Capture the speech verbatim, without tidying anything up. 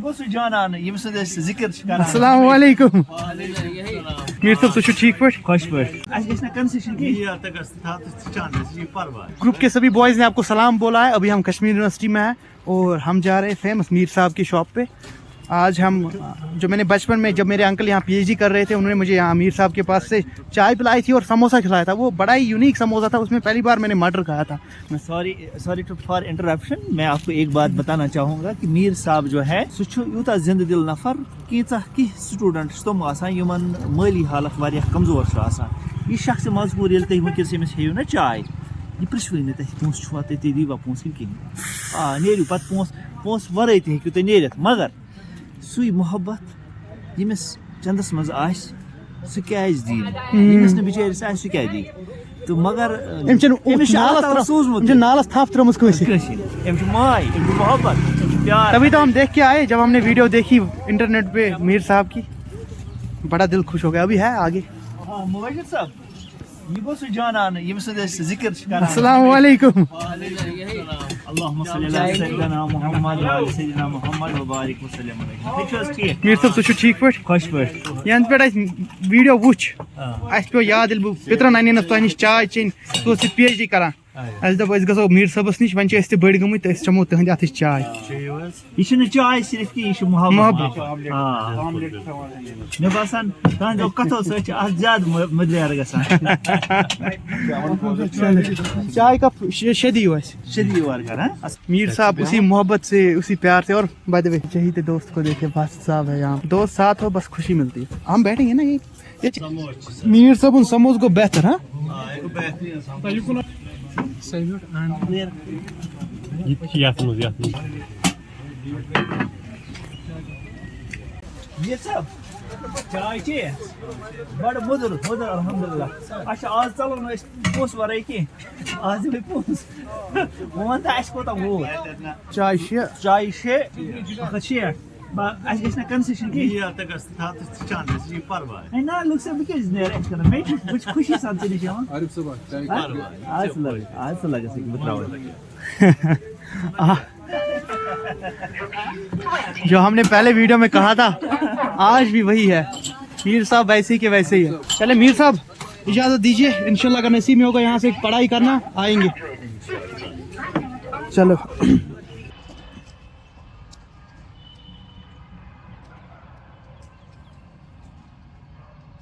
گوٚو سُہ جانان، ییٚمہِ سٕنٛز أسۍ ذِکِر چھِ کران۔ السلام علیکم۔ میر صٲب، تُہۍ چھِو ٹھیٖک پٲٹھۍ؟ خۄش پٲٹھۍ۔ اَسہِ گژھِ نہٕ concession کِہیٖنۍ۔ یہِ تہٕ گژھِ تھاو تہٕ ژٕ چانٛدَس، یہِ پَرواے۔ گروپ کے سبھی بوائز نے آپ کو سلام بولا ہے۔ ابھی ہم کشمیر یونیورسٹی میں ہیں اور ہم جا رہے ہیں فیمس میر صاحب کی شاپ پہ۔ آج ہم، جو میں نے بچپن میں، جب میرے انکل یہاں پی ایچ ڈی کر رہے تھے، انہوں نے مجھے یہاں میر صاحب کے پاس سے چائے پلائی تھی اور سموسہ کھلایا تھا۔ وہ بڑا ہی یونیک سموسہ تھا، اس میں پہلی بار میں نے مٹر کھایا تھا۔ Sorry, sorry to for interruption. میں آپ کو ایک بات بتانا چاہوں گا کہ میر صاحب جو ہے، سُہ چھُ یوٗتاہ زِندٕ دِل نفر۔ کینٛژاہ کینٛہہ سٹوڈنٹ چھِ تِم آسان، یِمن مٲلی حالت واریاہ کمزور چھِ آسان۔ یہِ شخص مذکور، ییٚلہِ تُہۍ وٕنکیٚس أمِس ہیٚیِو نا چاے، یہِ پرٛژھوٕے نہٕ تۄہہِ پونٛسہٕ چھُوا، تُہۍ، تُہۍ دیٖوا پونٛسہٕ کِنہٕ کِہیٖنۍ۔ آ، نیرِو پتہٕ پونٛسہٕ، پونٛسہٕ ورٲے تہِ ہیٚکِو تُہۍ نیٖرِتھ، مگر سُے محبت ییٚمِس چندس منٛز آسہِ، سُہ کیازِ دی؟ ییٚمِس نہٕ بِچٲرِس آسہِ، سُہ کیازِ دی؟ تہٕ مگر، أمۍ چھِنہٕ أمِس چھُ اللہ نالَس تعالیٰ ترٛٲو-، سوٗزمُت أمۍ چھِنہٕ نالَس تھپھ ترٲومٕژ کٲنٛسہِ۔ کٲنٛسہِ۔ أمِس چھُ ماے، أمِس چھُ محبت، أمِس چھُ پیار۔ تبھی تو ہم دیکھ کے آئے، جب ہم نے ویڈیو دیکھی انٹرنیٹ پہ میر صاحب کی، بڑا دل خوش ہو گیا۔ ابھی ہے آگے۔ ہاں، مبشر صاحب، یہِ گوٚو سُہ جانان، ییٚمہِ سٕنٛز أسۍ ذِکِر چھِ کران۔ السلام علیکم۔ اللہم صلی علی سیدنا محمد و علی سیدنا محمد و بارک وسلم علیہ۔ ٹھیٖک چھُ حظ؟ ٹھیٖک۔ میر صٲب، تُہۍ چھِو ٹھیٖک پٲٹھۍ؟ خۄش پٲٹھۍ۔ ینہٕ پٮ۪ٹھ اَسہِ ویڈیو وٕچھ، آ۔ اَسہِ پیوٚو یاد، ییٚلہِ بہٕ پِترَن اَنینَس تۄہہِ نِش چاے چیٚنۍ، ژٕ اوسُکھ پی ایچ ڈی کران۔ آ۔ اَسہِ دوٚپ، أسۍ گژھو میر صٲبَس نِش، وۄنۍ چھِ أسۍ تہِ بٔڑۍ گٔمٕتۍ، تہٕ أسۍ چٮ۪مو تٕہٕنٛدِ اَتھٕچ چاے۔ چیٚیِو حظ۔ یہِ چھِنہٕ چاے صرف کینٛہہ، یہِ چھُ محبت۔ محبت۔ آ۔ مےٚ باسان، تُہٕنٛدیو کَتھو سۭتۍ چھِ اَتھ زیادٕ مٔ-، مٔدریر گژھان۔ چائے کپ شےٚ، شےٚ دِیِو اَسہِ۔ شےٚ دِیِو اورٕ کَر، ہاں؟ میر صاحب، اسی محبت سے، اسی پیار سے، اور بائی دی وے، یہی تے دوست کو دیکھے، باسط صاحب ہے یہاں۔ دوست ساتھ ہو، بس خوشی ملتی ہے۔ ہم بیٹھیں گے نا، یہ، یہ چ-، میر صاحب ان سموز کو بہتر، ہاں؟ یہِ چھِ یَتھ منٛز، یَتھ منٛز۔ یہِ سا چاے چے، بڑٕ مٔدٕر، مٔدٕر، الحمدللہ۔ اچھا، آز ژَلو نہٕ أسۍ پونٛسہٕ وَرٲے کینٛہہ۔ آز دِمَے پونٛسہٕ۔ وۄنۍ وَن تہٕ اَسہِ کوٗتاہ ووت؟ چاے شےٚ۔ چاے شےٚ، اَکھ ہَتھ شیٹھ۔ با-، اَسہِ گژھِ نہ concession کینٛہہ۔ یہِ تہٕ گژھِ تھاو تہٕ ژٕ چانٛدَس، یہِ پَرواے۔ ہے نہ، لُکھ صٲب، بہٕ کیٛازِ نیرٕ اَتہِ کَران؟ مےٚ چھِ، بہٕ چھُس خوشی سان ژےٚ نِش یِوان۔ عارف صٲب، چاے ہہ؟ آز ژٕ لَگَس، آز ژٕ لَگَس، بہٕ ترٛاوَے۔ آ، جو ہم نے پہلے ویڈیو میں کہا تھا، آج بھی وہی ہے۔ میر صاحب ویسے ہی کے ویسے ہی ہے۔ چلے میر صاحب، اجازت دیجیے، انشاءاللہ اگر نصیب میں ہوگا یہاں سے پڑھائی کرنا، آئیں گے۔ چلو۔